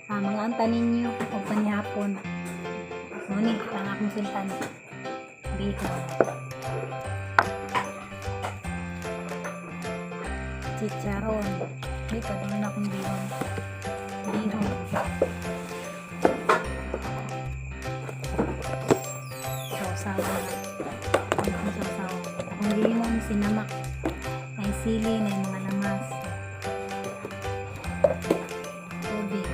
Karon, mga anta ninyo og panihapon. Mao ni ang akong sultan. Bihon. Chicharon. Di pa doon akong bihon. Bihon. Sausawan. Akong sausawan. Akong gihimong sinamak. May sili na mga lamas. Tubig.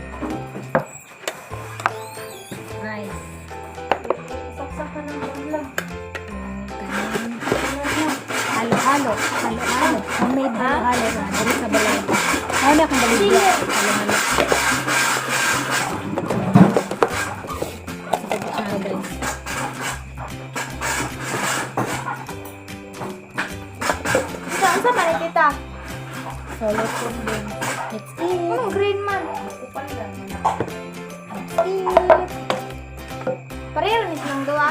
Rice. Saksak ka ng ulam. Kanin. Halo-halo. Halo-halo. Homemade halo-halo. Diri sa balay. Ano na akong baligya? Halo-halo. Sa pagkutsara, guys. Saan sa man kita? Solo food din. Let's eat. Anong green man? Let's eat. Pareho ni silang duha.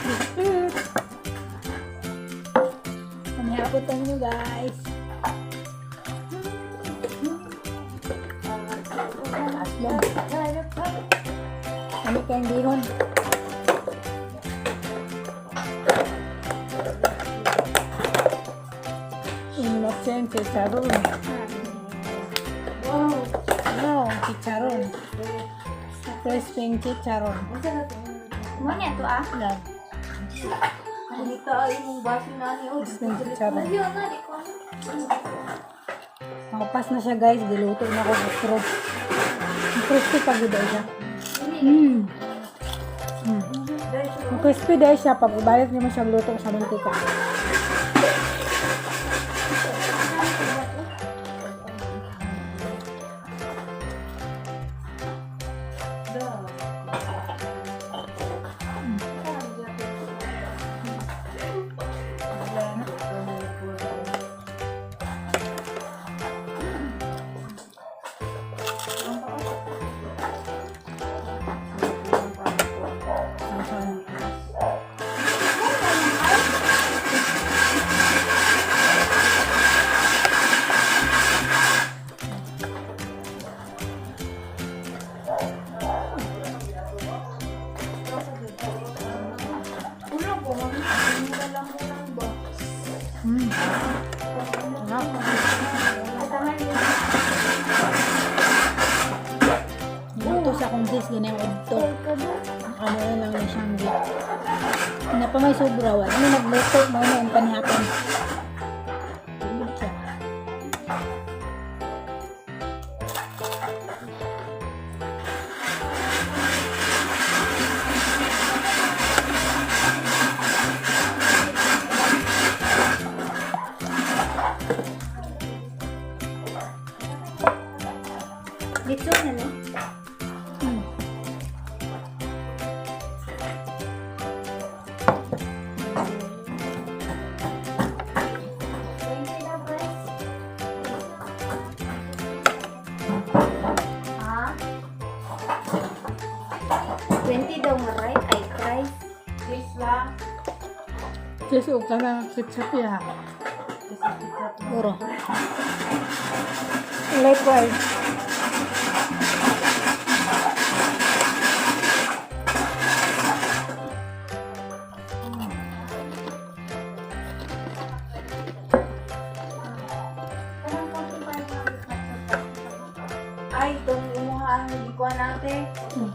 Let's eat. Panihapon nyo, guys. Aslong. Ano kayong bihon? Innocent chicharon. Wow. Wow, chicharon. Crispy chicharon. Mo niya to ah. Yan. Anita ay mong baso na ni oh. Crispy chicharon. Ayun na di ko. Nakapas na siya, guys. Giluto na ko bustro. Ang crispy pag daw siya. Ang crispy dahil siya pag ibalik niyo mo siya luto sa mantika. Ang Ulo ko mura lang mura ba. Sarap. Atangan niyo. Luto sa akong sis, ganyan udto. Ano na lang na siyang gi. Ano pa may sobra, wala. Ano nagluto, mao na ang panihapon. Tulog siya. Dito na no. Ha? 20 daw nga right? Ay, price. Please lang. Sis, huwag ka na ketchup ya. Puro. Likewise. Kanang 45 nga Ay, itong imuha ang gikuha natin. 45.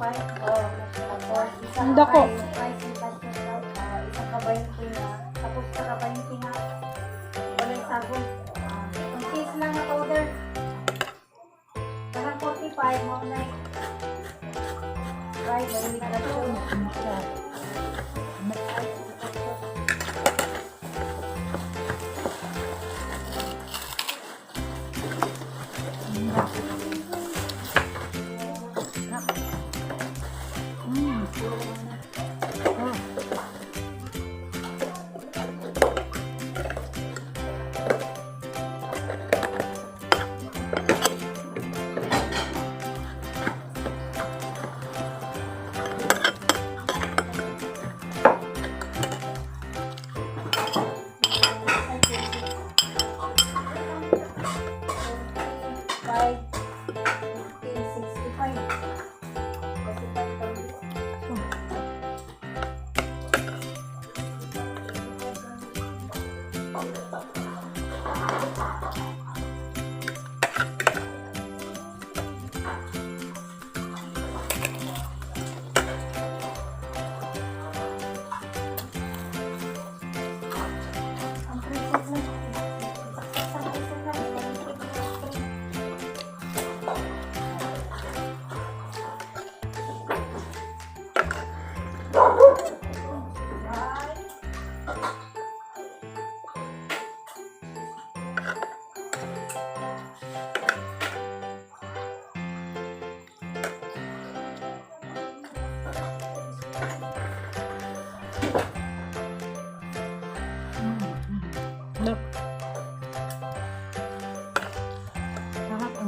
Oh, tapos isa Ang ka dako. rice and pastel. Isa ka 20 na. Tapos isa ka 20 na. Walay sabon. Ang cheese lang na powder. Parang 45 mo na. Rice with lechon. Rice with lechon. Oh.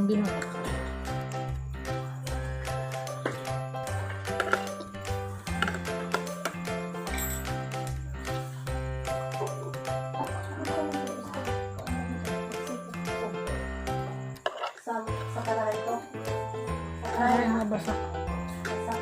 Ang bihon. Sa kalahay ko. Sa kalahay. Ay, mabasa. Sa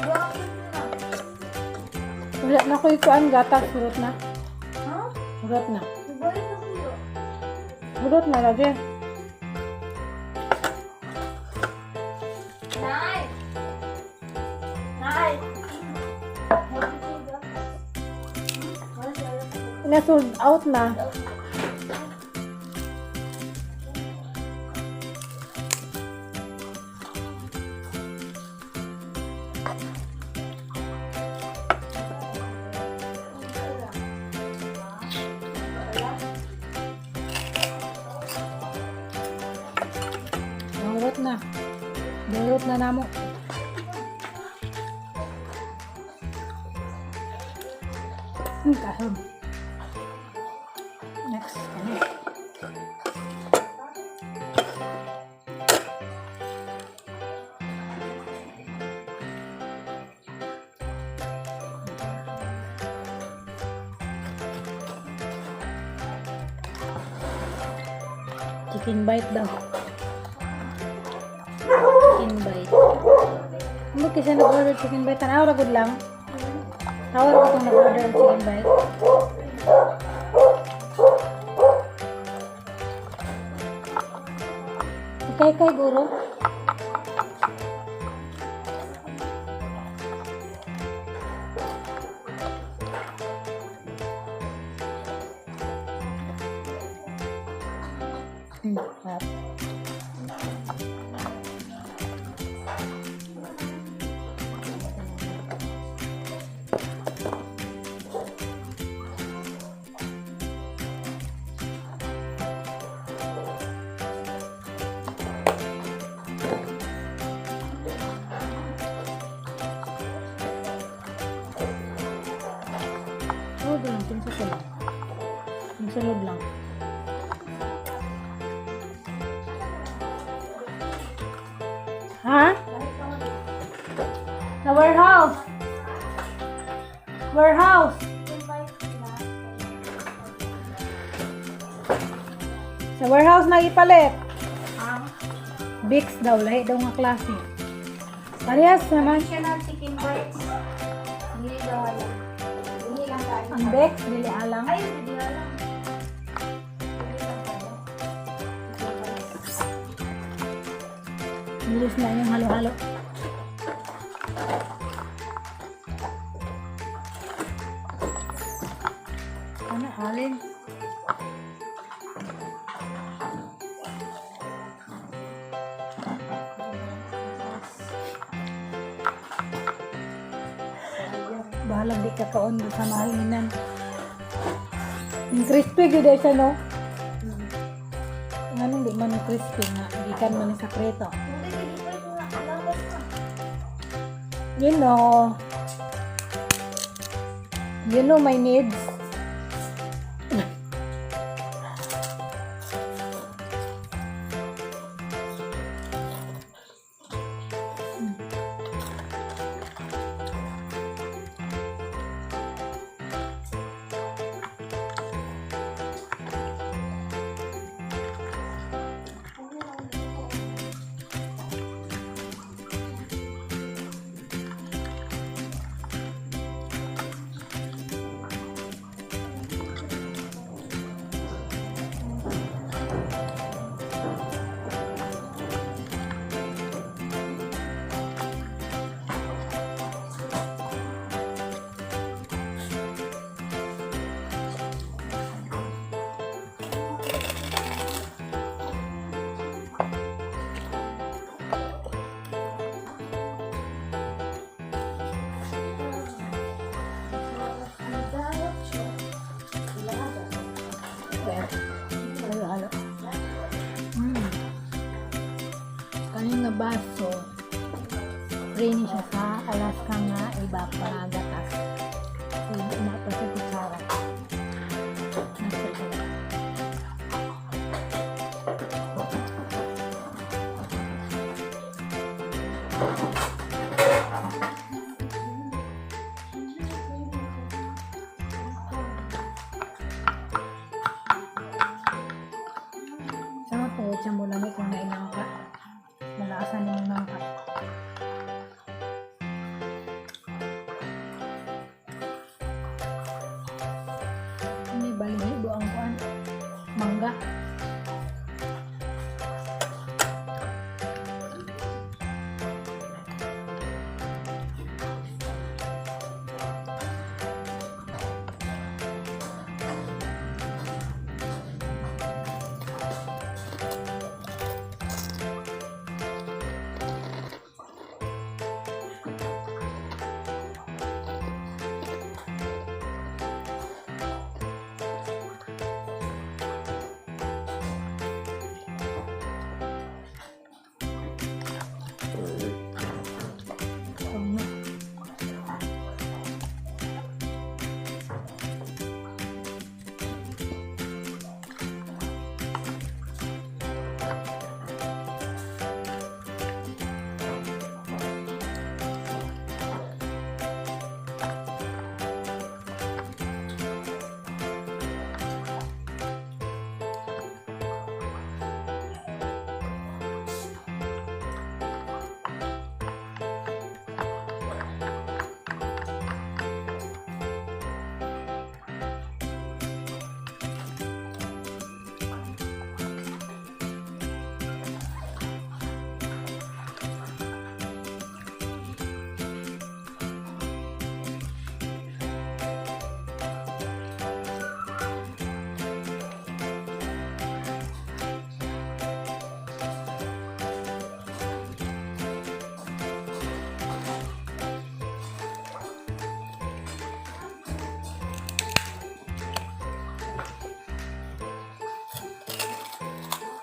Bye. Wala na ko'y kuan gatas, hurot na. Ha? Hurot na. Ibahin na kuya. Hurot na lagi. Nay! Nay! Na sold out na. Hurot na. Hurot na namo. Kahon. Next, ano? Chicken bite daw. Chicken bite. Ano kasi nag-order chicken bite? Tanaw ra gud lang. Tawag ko itong nag-order og chicken bite. Kay kay guro. Sarap. Oh, doon. Sa sulod. Yung sulod lang. Ha? Sa warehouse. Warehouse. Sa warehouse na ipalit. Bix daw, lahi daw nga klase. Parehas naman. Siya na chicken bites. Hindi daw alam. Hindi lang tayo. Ang Bex, dili alang. Ay, hindi alam. Hindi lang tayo. Chicken bites. Bilis na yung halo-halo. Ano, halin? Bahalag di ka kaon sa mahinginan. Yung crispy gyud ay siya, no? Anong di man crispy nga, gikan man ni sa kreto. Hindi, hindi pa ito nga. Lawas na. You know. You know my needs. Nga baso, free ni siya sa Alaska nga iba pa nga gatas. So, naa pa sa kutsara. Nasa ito. Sama po, mo lami kung nainangka. Malaasan yung nangka. May balihibo ang kuan. Mangga.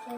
Ano?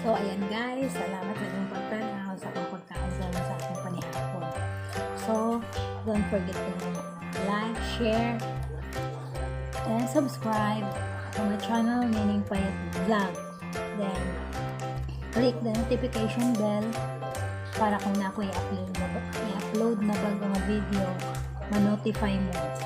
So, ayan guys. Salamat sa inyong pagtanaw sa akong pagkaon sa akong panihapon. So, don't forget to like, share, and subscribe to my channel, Nining Payat Vlog. Then, click the notification bell para kung naa ko i-upload na bago nga video, ma-notify mo.